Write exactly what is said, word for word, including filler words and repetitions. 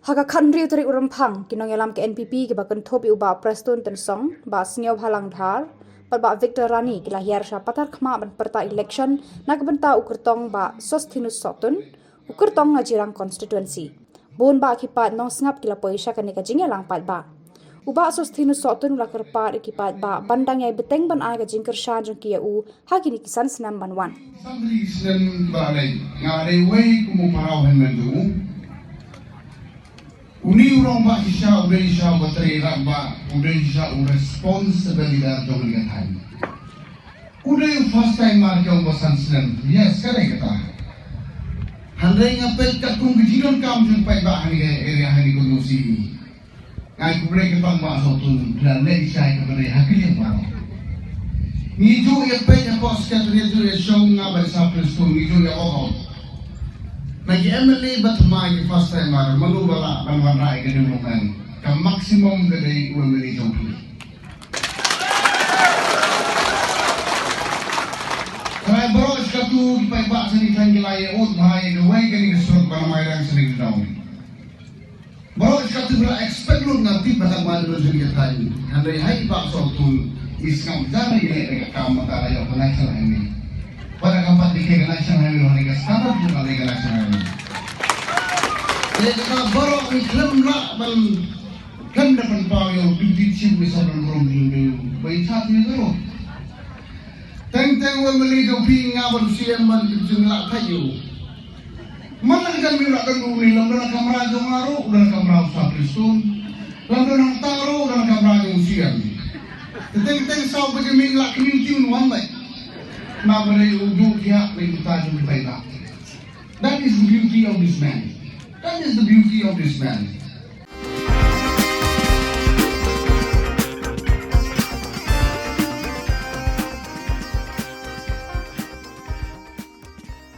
Ha ka khathynriew tarik u Rymphang, ki nongïalam ka N P P kiba kynthup ïa u Bah Prestone Tynsong, Bah Sniawbhalang Dhar bad Bah Victor Rani ki la hiar sha Patarkhmah ban pyrta election na ka bynta u kyrtong Bah Sosthenes Sohtun, u kyrtong na Jirang constituency. Bun bah ki paid nongsngap ki la poi sha kane ka jingïalang paidbah. U Bah Sosthenes Sohtun u la kyrpad ïa ki paidbah ban dang ïai bteng ban ai ka jingkyrshan jong ki ïa u ha kine ki san snem ban wan. San tylli ki snem ba la leit, nga la dei uwei kum u pharaoh hynmen jong u. Une u rangbah shisha u dei shisha uba trei rangbah, u dei shisha u responsible leader jong kane ka thaiñ. U dei u first timer jong ba san snem. Yes, ka dei kata. Hynrei nga peit katkum ka jingdonkam jong paidbah ha kane ka area, ha kane ka constituency. Nga ai khublei kyrpang Bah Sohtun, phi la leh shai kaba dei ha ka liang baroh. Ngi ju ïa peit hapoh secretariat, ju ïa shong, nga bad i Sir Prestone, ngi ju ïa ong. Na ki M L A ba thymmai, ki first timer, mano ba lah ban wanrah ïa ka development? Ka maximum ka dei u M L A jong phi. Trai baroh shi katto ki paidbah sha kane ka thaiñ ki la ïa ud bha ïa kawei kane ka sur ba la Mairang sha kane ka dong. Baroh shi katto ba la expect lut, nga tip ba tang ba la lut sha kane ka thaiñ. Hynrei ha i Bah Sohtun i sngap jar ïa ka kam, mynta la ïoh ka national highway. Ba da kam pat dei ka national highway, hynrei ka standard ruh ka dei ka national highway. Te kata baroh ngi khlem lah ban, khlem da pynpaw ïa u Deputy Chief Minister ban burom jong u, ba i chat ni tu. Teng teng u M L A jong phi, nga bad u C M bad u Deputy Chief ngi lah thait ïa u. Man la ka jan mi lah ka du ni, lym don ha kamra jong nga ruh, u don ha kamra u Sir Prestone. Lym don hangta ruh, u don ha kamra jong u C M. Te teng teng saw baje mi lah kynti un wan beit. Namar ba dei u duh thiah beit uta jong u paidbah. That is the beauty of this man. That is the beauty of this man.